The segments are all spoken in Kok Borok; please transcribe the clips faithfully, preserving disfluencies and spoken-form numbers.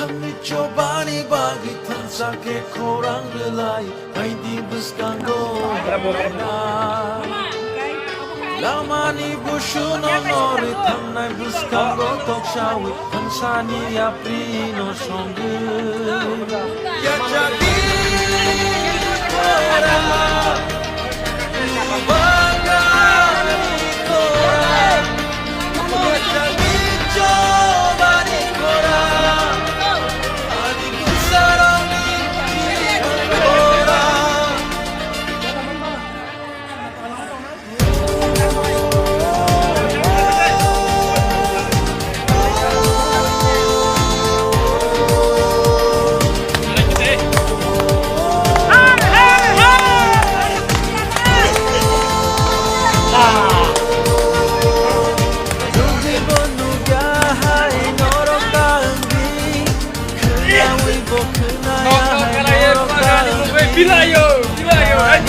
Ani chobani bagwi thansa khe khorang rwlai, aidi bwskango. Lamani busuno nori thangnai bwskango toksawi, thansani yaprino songwi. Yachagwi khorang. Bilayo, bilayo, hai.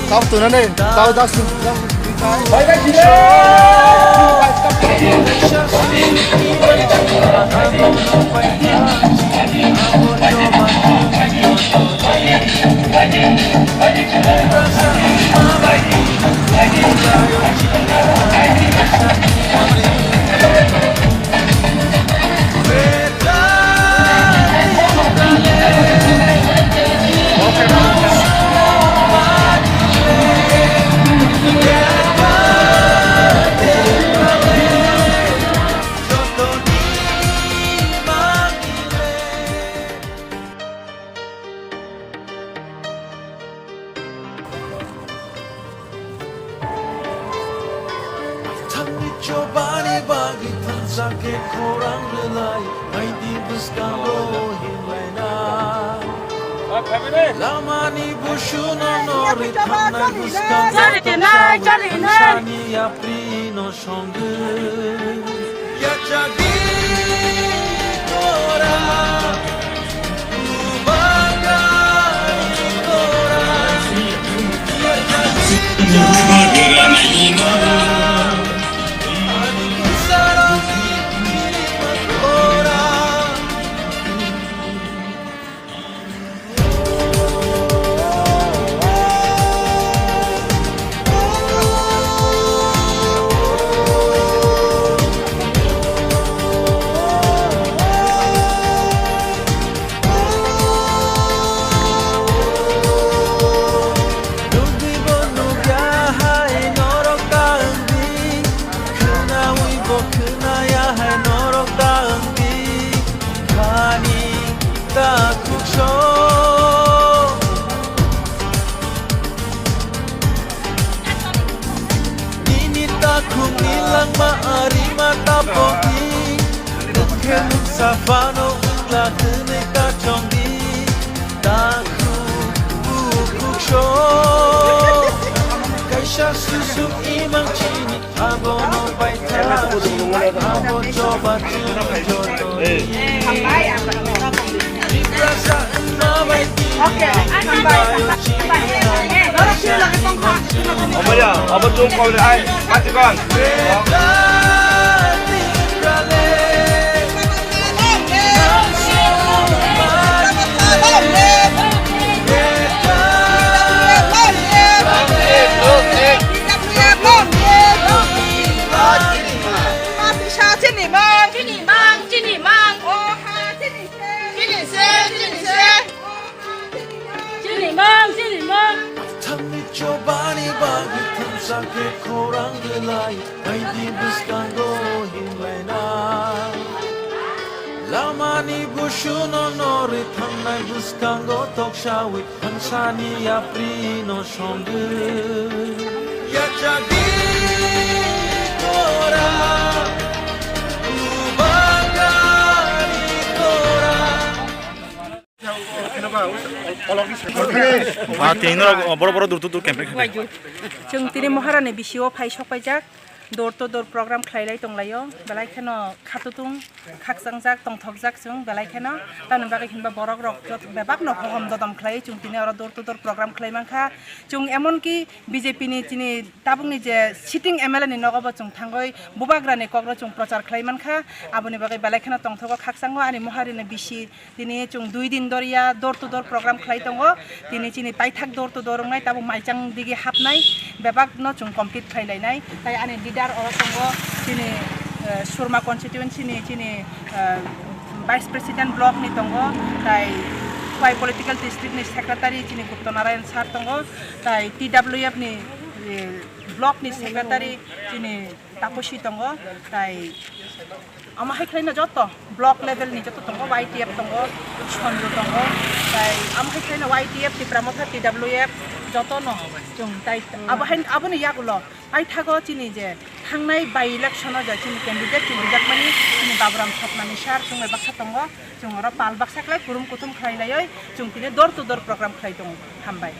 Tao tu na ne, tao da su. Thangni chobani bagwi thansa khe khorang rwlai, aidi bwskango hinlaina. Lamani busuno nori thangnai bwskango toksawi, thansani yaprino songwi. Yachagwi khorang. Nini takhukni langma arima tapokni, nwng khe nwngsa phano wngla hwnwi kachongdi. Takhuk bukhuk so kaisa susuk imang chini, abono paitha abo choba chini joto. Omoya, abo chum kau le ai, mati kon. Chini mang, chini mang, chini mang. Chini se, chini se. Chini mang, chini mang. Thangni chobani bagwi thansa khe khorang rwlai, aidi bwskango hinlaina. Lamani busuno nori thangnai bwskango toksawi, thansani yaprino songwi. Yachagwi khorang, ubagari khorang. Ah, tini norok, oh, boro boro dur dur dur camping khainai. Chwng tini Maharani bisio phai sokpaijak. Door to door program khlailai tonglaio, belai kheno khatutung khakchangjak tongthokjak chwng belai kheno. Tamoni bagwi hinba borok rok jot-, bebakno hohom dodom khlai chwng tini oro door to door program khlai mankha. Chwng emonki B J P ni chini tabukni je sitting M L A ni nogo bo chwng thangwi bubagrani kokno chwng prochar khlai mankha. Aboni bagwi belai kheno tongthogo khakchango ani muharini bisi. Tini chwng dui din doriya door to door program khlai tongo. Tini chini paithak door to door wngnai, tabuk maichang digi hapnai, bebakno chwng complete khlai lainai. Tai ani leader oro tongo chini, eh, Surma constituency ni chini, eh, Vice President block ni tongo, tai Khowai political district ni secretary chini Gupta Narayan sir tongo, tai T W F ni, eh, block ni secretary chini Taposi tongo, tai amo hai khlaino joto block level ni joto tongo, Y T F tongo, Sonjo tongo, tai amo hai khlaino Y T F, Tipra Motha, T W F jotono chwng tai abo hai, aboni yagulo paithago chini je thangnai by election o je chini candidate chini rijakmani chini Baburam Soknani sir chwng bai baksa tongo, chwng oro pal baksa khlai kurum kuthum khlai laioi chwng tini door to door program khlai tongo. Hambai.